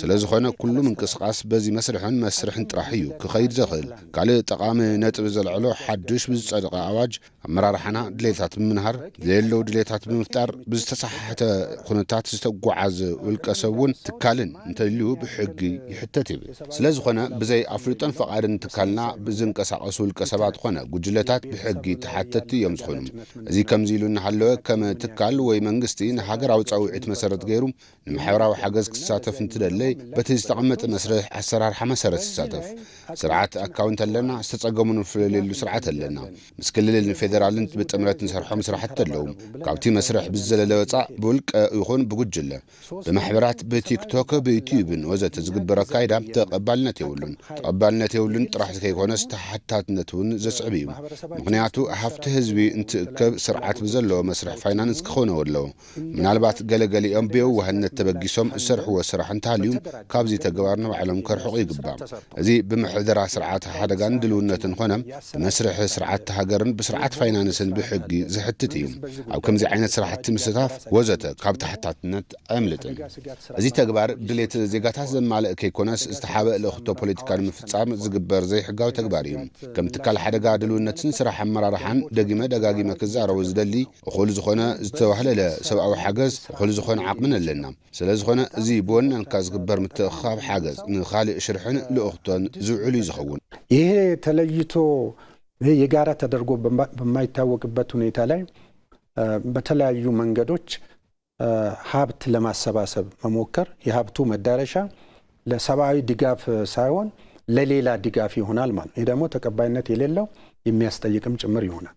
ስለ ዝኾነ ኩሉ ምንቅስቓስ በዚ መስርሕን መስርሕን ጥራሕ እዩ ክኸይድ ዘኽእል። ካልእ ጠቓሚ ነጥቢ ዘልዕሎ ሓዱሽ ብዝፀደቐ ኣዋጅ ኣመራርሓና ድሌታት ብምንሃር ዘየለዉ ድሌታት ብምፍጣር ብዝተሰሓሕተ ኩነታት ዝተጓዓዝ ውልቀ ሰብ እውን ትካልን እንተልዩ ብሕጊ ይሕተት ይብል። ስለ ዝኾነ ብዘይ ኣፍልጦን ፈቓድን ትካልና ብዝንቀሳቐሱ ውልቀ ሰባት ኾነ ጉጅለታት ብሕጊ ተሓተቲ እዮም ዝኾኑ። እዚ ከምዚ ኢሉ እናሃለወ ከም ትካል ወይ መንግስቲ ንሃገራዊ ፃውዒት መሰረት ገይሩ ንማሕበራዊ ሓገዝ ክሳተፍ እንትደለይ በቲ ዝተቐመጠ መስርሕ ኣሰራርሓ መሰረት ይሳተፍ። ስርዓት ኣካውንት ኣለና፣ ዝተፀገሙ ንፍለለየሉ ስርዓት ኣለና። ምስ ክልልን ፌደራልን ብጥምረት ንሰርሖም ስራሕቲ ኣለዉ። ካብቲ መስርሕ ብዝዘለለ ወፃእ ብውልቀ ይኹን ብጉጅለ ብማሕበራት ብቲክቶክ ብዩትዩብን ወዘተ ዝግበር ኣካይዳ ተቐባልነት የብሉን። ተቐባልነት የብሉን ጥራሕ ከይኮነስ ተሓታትነት እውን ዘስዕብ እዩ። ምክንያቱ ሃፍቲ ህዝቢ እንትእከብ ስርዓት ብዘለዎ መስርሕ ፋይናንስ ክኾነው ኣለዎ። ምናልባት ገለገሊኦም ብየዋህነት ተበጊሶም ዝሰርሕዎ ስራሕ እንተሃልዩ ካብዚ ተግባር ንባዕሎም ከርሕቑ ይግባእ። እዚ ብምሕደራ ስርዓት ሓደጋን ድልውነትን ኾነ ብመስርሕ ስርዓት ሃገርን ብስርዓት ፋይናንስን ብሕጊ ዝሕትት እዩ። ኣብ ከምዚ ዓይነት ስራሕቲ ምስታፍ ወዘተ ካብ ተሓታትነት ኣየምልጥን። እዚ ተግባር ድሌት ዜጋታት ዘማልእ ከይኮነስ ዝተሓበ ልእኽቶ ፖለቲካ ንምፍፃም ዝግበር ዘይሕጋዊ ተግባር እዩ። ከም ትካል ሓደጋ ድልውነትን ስራሕ ኣመራርሓን ደጊመ ደጋጊመ ክዛረቡ ዝደሊ እኹል ዝኾነ ዝተዋህለለ ሰብኣዊ ሓገዝ እኹል ዝኾነ ዓቕምን ኣለና። ስለ ዝኾነ እዚ ብወነንካ ዝግበር ምትእኽኻብ ሓገዝ ንኻልእ ሽርሕን ልእኽቶን ዝውዕል እዩ ዝኸውን። ይሄ ተለይቶ ይሄ የጋራ ተደርጎ በማይታወቅበት ሁኔታ ላይ በተለያዩ መንገዶች ሀብት ለማሰባሰብ መሞከር የሀብቱ መዳረሻ ለሰብአዊ ድጋፍ ሳይሆን ለሌላ ድጋፍ ይሆናል ማለት ነው። ይህ ደግሞ ተቀባይነት የሌለው የሚያስጠይቅም ጭምር ይሆናል።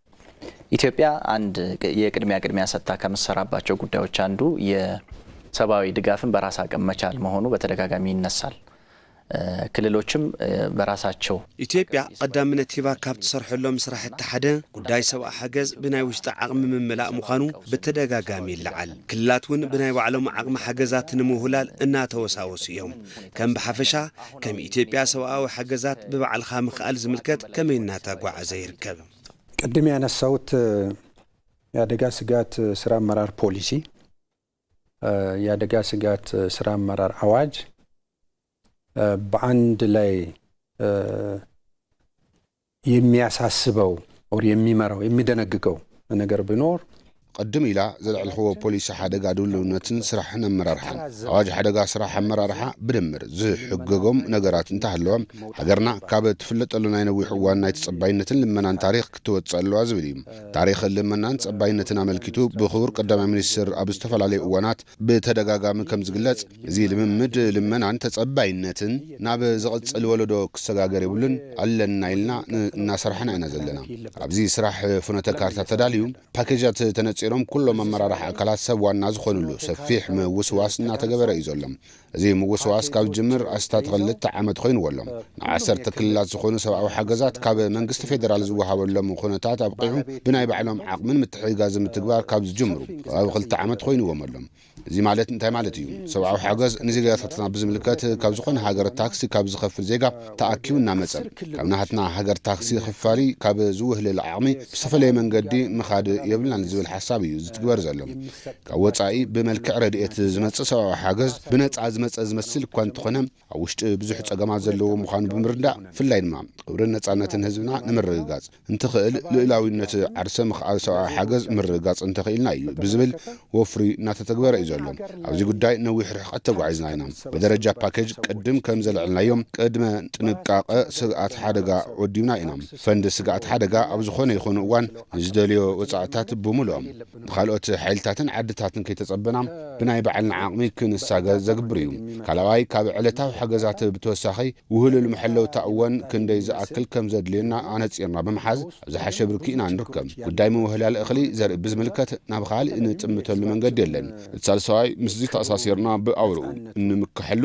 ኢትዮጵያ አንድ የቅድሚያ ቅድሚያ ሰጥታ ከምትሰራባቸው ጉዳዮች አንዱ የሰብአዊ ድጋፍን በራስ አቅም መቻል መሆኑ በተደጋጋሚ ይነሳል። ክልሎችም በራሳቸው ኢትዮጵያ ቀዳምነት ሂባ ካብ ትሰርሐሎም ስራሕቲ ሓደ ጉዳይ ሰብኣዊ ሓገዝ ብናይ ውሽጢ ዓቕሚ ምምላእ ምዃኑ ብተደጋጋሚ ይለዓል። ክልላት እውን ብናይ ባዕሎም ዓቕሚ ሓገዛት ንምውህላል እናተወሳወሱ እዮም። ከም ብሓፈሻ ከም ኢትዮጵያ ሰብኣዊ ሓገዛት ብባዕልኻ ምኽኣል ዝምልከት ከመይ እናተጓዓዘ ይርከብ? ቅድም ያነሳሁት የአደጋ ስጋት ስራ አመራር ፖሊሲ፣ የአደጋ ስጋት ስራ አመራር አዋጅ በአንድ ላይ የሚያሳስበው ኦር የሚመራው የሚደነግገው ነገር ቢኖር ቅድም ኢላ ዘልዕልኽዎ ፖሊሲ ሓደጋ ድልውነትን ስራሕን ኣመራርሓን ኣዋጅ ሓደጋ ስራሕ ኣመራርሓ ብድምር ዝሕገጎም ነገራት እንተሃለወ ሃገርና ካብ ትፍለጠሉ ናይ ነዊሕ እዋን ናይ ተጸባይነትን ልመናን ታሪኽ ክትወጽእ ኣለዋ ዝብል እዩ። ታሪኽ ልመናን ተጸባይነትን ኣመልኪቱ ብክቡር ቀዳማይ ሚኒስትር ኣብ ዝተፈላለዩ እዋናት ብተደጋጋሚ ከም ዝግለጽ እዚ ልምምድ ልመናን ተጸባይነትን ናብ ዝቕጽል ወለዶ ክሰጋገር የብሉን ኣለና ኢልና እናሰርሕና ኢና ዘለና። ኣብዚ ስራሕ ፍኖተ ካርታ ተዳልዩ ፓኬጃት ተነጺሮም ኩሎም ኣመራርሓ ኣካላት ሰብ ዋና ዝኾኑሉ ሰፊሕ ምውስዋስ እናተገበረ እዩ ዘሎ። እዚ ምውስዋስ ካብ ዝጅምር ኣስታት ክልተ ዓመት ኮይንዎ ኣሎ። ንዓሰርተ ክልላት ዝኾኑ ሰብኣዊ ሓገዛት ካብ መንግስቲ ፌደራል ዝወሃበሎም ኩነታት ኣብቂዑ ብናይ ባዕሎም ዓቕምን ምትሕግጋዝን ምትግባር ካብ ዝጅምሩ ከባቢ ክልተ ዓመት ኮይንዎም ኣሎ። እዚ ማለት እንታይ ማለት እዩ? ሰብኣዊ ሓገዝ ንዜጋታትና ብዝምልከት ካብ ዝኾነ ሃገር ታክሲ ካብ ዝኸፍል ዜጋ ተኣኪቡ እናመጸ ካብ ናህትና ሃገር ታክሲ ክፋሊ ካብ ዝውህልል ዓቕሚ ብዝተፈለየ መንገዲ ምኻድ የብልናን ዝብል ሓሳብ እዩ ዝትግበር ዘሎ። ካብ ወጻኢ ብመልክዕ ረድኤት ዝመጽእ ሰብኣዊ ሓገዝ ብነጻ ዝመጸ ዝመስል እኳ እንተኾነ ኣብ ውሽጢ ብዙሕ ጸገማት ዘለዎ ምዃኑ ብምርዳእ ብፍላይ ድማ ክብርን ነጻነትን ህዝብና ንምርግጋጽ እንትኽእል ልእላዊነት ዓርሰ ምኽኣል ሰብኣዊ ሓገዝ ምርግጋጽ እንተኽኢልና እዩ ብዝብል ወፍሪ እናተተግበረ እዩ ዘሎ። ኣብዚ ጉዳይ ነዊሕ ርሕቀት ተጓዒዝና ኢና። ብደረጃ ፓኬጅ ቅድም ከም ዘልዐልናዮም ቅድመ ጥንቃቐ ስግኣት ሓደጋ ወዲብና ኢና። ፈንድ ስግኣት ሓደጋ ኣብ ዝኾነ ይኹን እዋን ንዝደልዮ ወጻእታት ብምሉኦም ንኻልኦት ሓይልታትን ዓድታትን ከይተጸበና ብናይ ባዕልና ዓቕሚ ክንሳገር ዘግብር እዩ። ካልኣዋይ ካብ ዕለታዊ ሓገዛት ብተወሳኺ ውህሉል መሐለውታ እወን ክንደይ ዝኣክል ከም ዘድልየና ኣነጺርና ብምሓዝ ኣብ ዝሓሸ ብርኪ ኢና ንርከብ። ጉዳይ ምውህላል እኽሊ ዘርኢ ብዝምልከት ናብ ካልእ ንጥምተሉ መንገዲ የለን። እቲ ሳልሳዋይ ምስዚ ተኣሳሲርና ብኣውርኡ እንምክሐሉ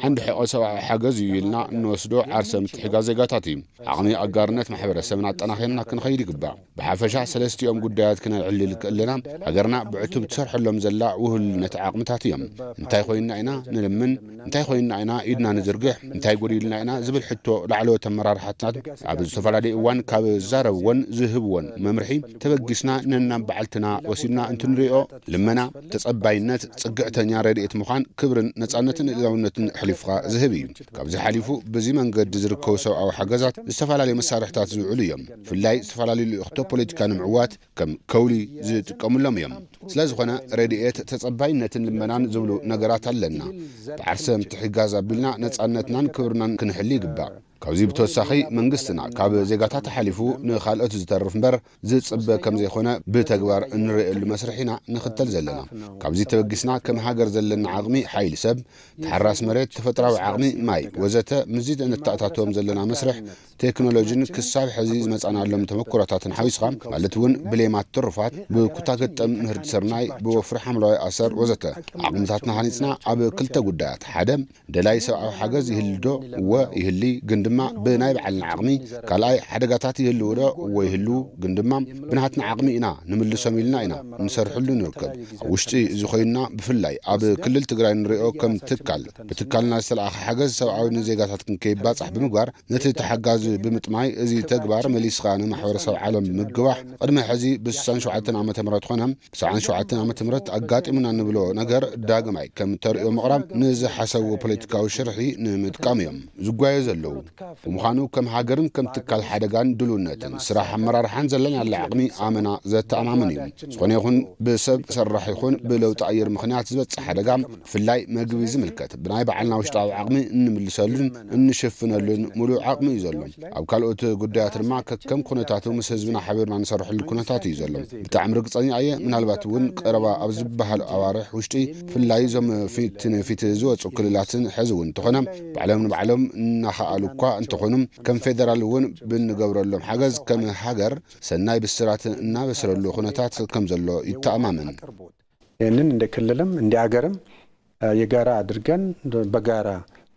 ዓንዲ ሕቖ ሰብኣዊ ሓገዝ እዩ ኢልና እንወስዶ ዓርሰ ምትሕጋዝ ዜጋታት እዩ። ዓቕሚ ኣጋርነት ማሕበረሰብና ኣጠናኺርና ክንኸይድ ይግባእ። ብሓፈሻ ሰለስቲኦም ጉዳያት ክነዕልል ከለና ሃገርና ብዕቱብ ትሰርሐሎም ዘላ ውህሉልነት ዓቕምታት እዮም። እንታይ ኮይንና ኢና ንልምን እንታይ ኮይንና ኢና ኢድና ንዝርግሕ እንታይ ጎዲልና ኢና ዝብል ሕቶ ላዕለዎት ኣመራርሓታት ኣብ ዝተፈላለዩ እዋን ካብ ዝዛረብዎን ዝህብዎን መምርሒ ተበጊስና ነናብ በዓልትና ወሲድና እንትንሪኦ ልመና ተጸባይነት ጽግዕተኛ ረድኤት ምዃን ክብርን ነጻነትን ልእላውነትን ኣሕሊፍካ ዝህብ እዩ። ካብዚ ሓሊፉ በዚ መንገዲ ዝርከቡ ሰብኣዊ ሓገዛት ዝተፈላለዩ መሳርሕታት ዝውዕሉ እዮም። ብፍላይ ዝተፈላለዩ ልእኽቶ ፖለቲካ ንምዕዋት ከም ከውሊ ዝጥቀሙሎም እዮም። ስለዝኾነ ረድኤት ተጸባይነትን ልመናን ዝብሉ ነገራት ኣለና። ብዓርሰ ምትሕጋዝ ኣቢልና ነጻነትናን ክብርናን ክንሕሊ ይግባእ። ካብዚ ብተወሳኺ መንግስትና ካብ ዜጋታት ሓሊፉ ንኻልኦት ዝተርፍ እምበር ዝጽበ ከም ዘይኮነ ብተግባር እንርእየሉ መስርሕ ኢና ንኽተል ዘለና። ካብዚ ተበጊስና ከም ሃገር ዘለና ዓቕሚ ሓይሊ ሰብ፣ ተሓራስ መሬት፣ ተፈጥራዊ ዓቕሚ ማይ ወዘተ ምስዚ ነተኣታትዎም ዘለና መስርሕ ቴክኖሎጂን ክሳብ ሕዚ ዝመጻናሎም ተመኩሮታትን ሓዊስኻ ማለት እውን ብሌማት ትሩፋት፣ ብኩታ ገጠም ምህርቲ ስርናይ፣ ብወፍሪ ሓምለዋይ ኣሰር ወዘተ ዓቕምታትና ሃኒጽና ኣብ ክልተ ጉዳያት ሓደ ደላይ ሰብኣዊ ሓገዝ ይህልዶ? እወ ይህሊ፣ ግን ድማ ብናይ ባዕልና ዓቕሚ። ካልኣይ ሓደጋታት ይህልው ዶ? እወ ይህልው፣ ግን ድማ ብናትና ዓቕሚ ኢና ንምልሶም ኢልና ኢና ንሰርሕሉ ንርከብ። ኣብ ውሽጢ እዚ ኮይንና ብፍላይ ኣብ ክልል ትግራይ ንሪኦ ከም ትካል ብትካልና ዝተለኣኸ ሓገዝ ሰብኣዊ ንዜጋታት ክንከይባጻሕ ብምግባር ነቲ ተሓጋዚ ብምጥማይ እዚ ተግባር መሊስኻ ንማሕበረሰብ ዓለም ብምግባሕ ቅድሚ ሕዚ ብ67 ዓመተ ምህረት ኮነ ብ77 ዓመተ ምህረት ኣጋጢሙና ንብሎ ነገር ዳግማይ ከም ተርእዮ ምቕራብ ንዝሓሰብዎ ፖለቲካዊ ሽርሒ ንምጥቃም እዮም ዝጓየ ዘለዉ። ብምዃኑ ከም ሃገርን ከም ትካል ሓደጋን ድልውነትን ስራሕ ኣመራርሓን ዘለናላ ዓቕሚ ኣመና ዘተኣማምን እዩ። ዝኾነ ይኹን ብሰብ ሰራሕ ይኹን ብለውጢ ኣየር ምኽንያት ዝበፅሕ ሓደጋ ብፍላይ መግቢ ዝምልከት ብናይ ባዕልና ውሽጣዊ ዓቕሚ እንምልሰሉን እንሽፍነሉን ሙሉእ ዓቕሚ እዩ ዘሎ። ኣብ ካልኦት ጉዳያት ድማ ከከም ኩነታቱ ምስ ህዝብና ሓቢርና ንሰርሐሉ ኩነታት እዩ ዘሎ። ብጣዕሚ ርግፀኛ እየ ምናልባት እውን ቀረባ ኣብ ዝበሃል ኣዋርሕ ውሽጢ ብፍላይ እዞም ፊት ንፊት ዝወፁ ክልላትን ሕዚ እውን እንተኾነ ባዕሎም ንባዕሎም እናኸኣሉ እኳ እንተኾኑ ከም ፌደራል እውን ብንገብረሎም ሓገዝ ከም ሃገር ሰናይ ብስራት እናበሰረሉ ኩነታት ከም ዘሎ ይተኣማመን። ይህንን እንደ ክልልም እንደ አገርም የጋራ አድርገን በጋራ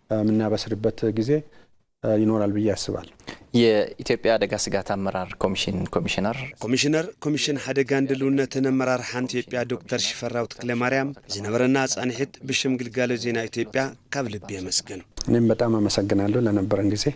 የምናበስርበት ጊዜ ይኖራል ብዬ አስባለሁ። የኢትዮጵያ አደጋ ስጋት አመራር ኮሚሽን ኮሚሽነር ኮሚሽነር ኮሚሽን ሓደጋን ድልውነትን ኣመራርሓን ኢትዮጵያ ዶክተር ሽፈራው ተክለማርያም ዝነበረና ጻንሒት ብሽም ግልጋሎት ዜና ኢትዮጵያ ካብ ልቢ የመስግን። እኔም በጣም አመሰግናለሁ ለነበረን ጊዜ።